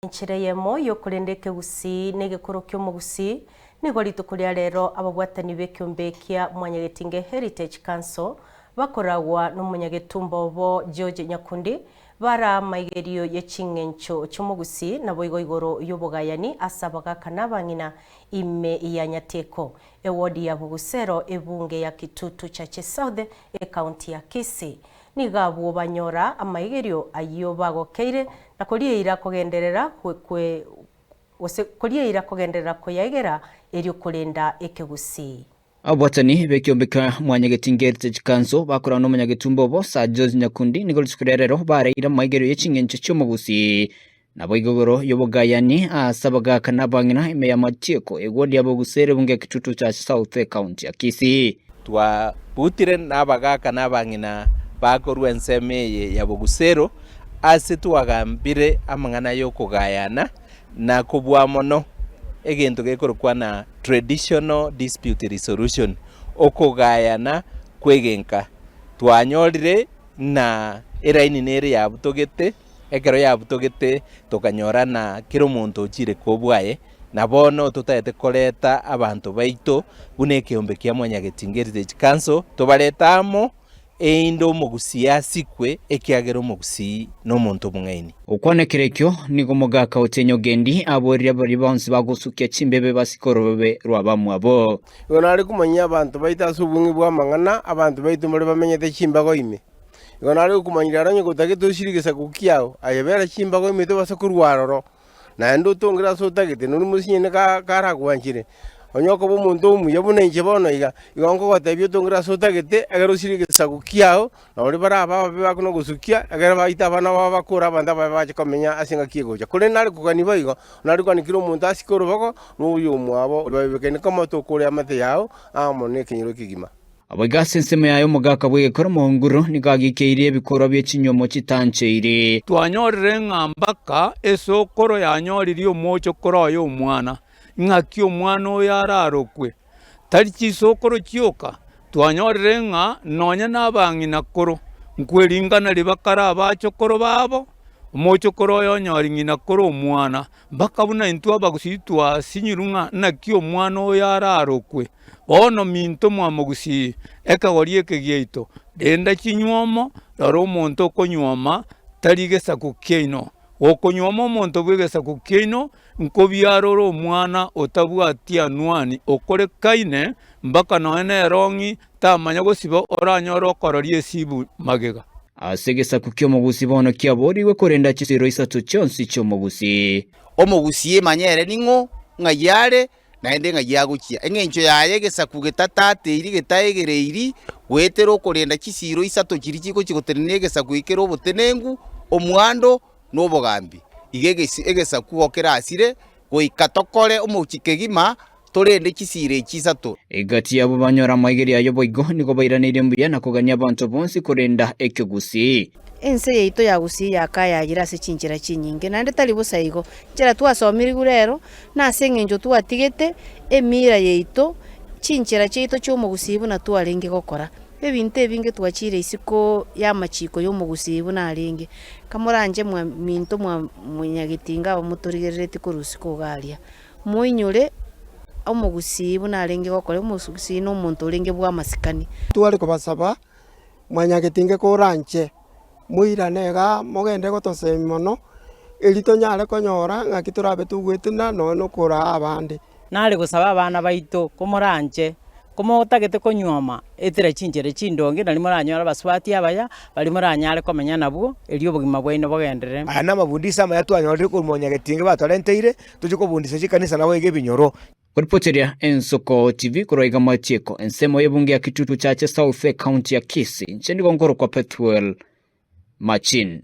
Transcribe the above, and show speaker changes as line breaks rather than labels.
Enchera eyemo y'okorenda ekegusii na egekoro ki'omogusii nigo rituko ria rero ababwatani b'ekeombe kia Mwanyagetinge Heritage Council bakoragwa n'omonyagetumba obo George Nyakundi baraa amaigerio ye ching'encho chi'omogusii naboigo igoro y'obogayani ase abagaka na abang'ina ime ya Nyateko, ewodi ya Bogusero, ebunge ya Kitutu Chache South, ekaunti ya Kisii. Nigo abwo banyora amaigerio ayio bagokeire, na korieira kogenderera gose korieira kogenderera koyaegera erio korenda ekegusii.
Ababwatani b'ekiombe kia Mwanyagetinga Heritage Council bakorana n'omonyagetumba obo Sir George Nyakundi nigo rituko ria rero bareire amaigerio ye ching'encho chi'omogusii naboigo igoro y'obogayani ase abagaaka na abang'ina ime y'amatieko egwodi ya Bogusere bunge ya Kitutu Church South ekaunti ya Kisii.
Twabutire nabagaaka na abang'ina bakorwa ensemo eye ya Bogusero ase twagambire amang'ana y'okogayana na kobua mono egento gekorokwa na traditional dispute resolution, okogayana kw'egenka. Twanyorire ng'a eraini nere yabutogete. Ekero yabutogete, tokanyora na kera omonto ochire kobwaye, na bono totaete koreta abanto baito buna ekeombe kia Mwanyagetinga Heritage Council, tobarete amo, erinde omogusii asikwe, ekiagera omogusii nomonto omong'aini.
Gokwana ekero ekio, nigo omogaka Otienyo Ogendi aborire baria bonsi bagosukia chimbebe basike orobebe rw'abamwabo.
Igo nare komanyia abanto baito ase obong'e bw'amang'ana, abanto baito mbare bamenyete chimbago ime. Igo nare gokomanyia rero onye gotagete osirie egesaku kiao, aye bera chimbago ime tobasa korwa aroro, naende otongere ase otagete, noria mosinyene ka karagwanchire. Onye okoba omonto omuya buna inche bono iga, igo nkogotebia otongere ase otagete, ekero osirie egesaku kiao, na baria barabe ababe bakona gosukia, ekero baite abana babo bakore abanto ababe bache komenya ase engaki egocha. Korende nare kogania boigo, nare kogania kera omonto asike orobago, na oyomwabo, babekane komoto okore amate yao amo na ekenyoro ekegima.
Boigo ase ensemo yaye omogaka bw'egekoro omonguru nigo agikeirie ebikorwa bie chinyuomo chitancheiri.
Twanyorire ng'a mpaka esokoro yanyoririe omochokoro oye omwana, ng'aki omwana oyo ararokwe? Tari chisokoro chioka, twanyorire ng'a nonya nabang'ina koro, nkweringana ribakare abachokoro babo, omochokoro oye onyori ng'ina koro omwana, mpaka buna intwe abagusii twasinyirwe ng'a naki omwana oyo ararokwe. Bono minto mwamogusii, ekegori eke giaito, renda chinywomo, rora omonto okonywoma tari gesaku kiaino. Gokonywoma omonto bw'egesaku kiaino, nkobiara ore omwana otabwati anwani okorekaine, mpaka nonya nerong'i tamanya gosiba oranyore okororia esibu magega.
Ase egesaku ki'omogusii bono kiaborigwe korenda chisiiro isato chionsi chi'omogusii.
Omogusii emanye ere ning'o, ng'ai are, naende ng'ai agochia. Engencho yaye egesaku getatateiri getaegereiri goetera okorenda chisiiro isato chiria chigochia gotenenia egesaku eke kere obotenenku, omwando, na obogambi. Iga egesi egesaku igo kerasire goika tokore omochie kegima torende chisiiro echi isato.
Egati yabo banyora amaigerio aye boigo nigo bairaneirie mbuya na kogania abanto bonsi korenda ekegusii.
Ense yaito ya Gusii yakayayire ase chinchera chinyinge, naende tari bosa igo. Nchera twasomirigwe rero, nase eng'encho twatigete emira yaito, chinchera chiaito chi'omogusii buna twarenge gokora. Ebinto ebinge twachire isiko y'amachiko y'omogusii buna arenge. Kamoranche mwa minto mwa monyagetinga aba motorigereretie korwa isiko iga aria, moinyore omogusii buna arenge gokora, omogusii na omonto orenge bw'amasikani.
Tware kobasaba Mwanyagetinge koranche, moirane igaa mogende gotosemia mono, erio tonyare konyora ng'aki torabe togwetena nonya na okoraa abande.
Nare gosaba abana baito, komoranche, komotagete konyuoma, etera chinchera chindonge nario moranyore abasubati abaya, baria moranyare komenya nabwo, erio obogima bwaino bogenderere.
Aya namabundiso amaya twanyorire korwa Mwanyagetinge batorenteire, tochie kobundisa chikanisa naboigo ebinyoro.
Koripoteria Ensoko TV korwa iga Matieko, ensemo y'ebunge ya Kitutu Chache South, ekaunti ya Kisii. Inche nigo nkorokwa Pethuel Machin.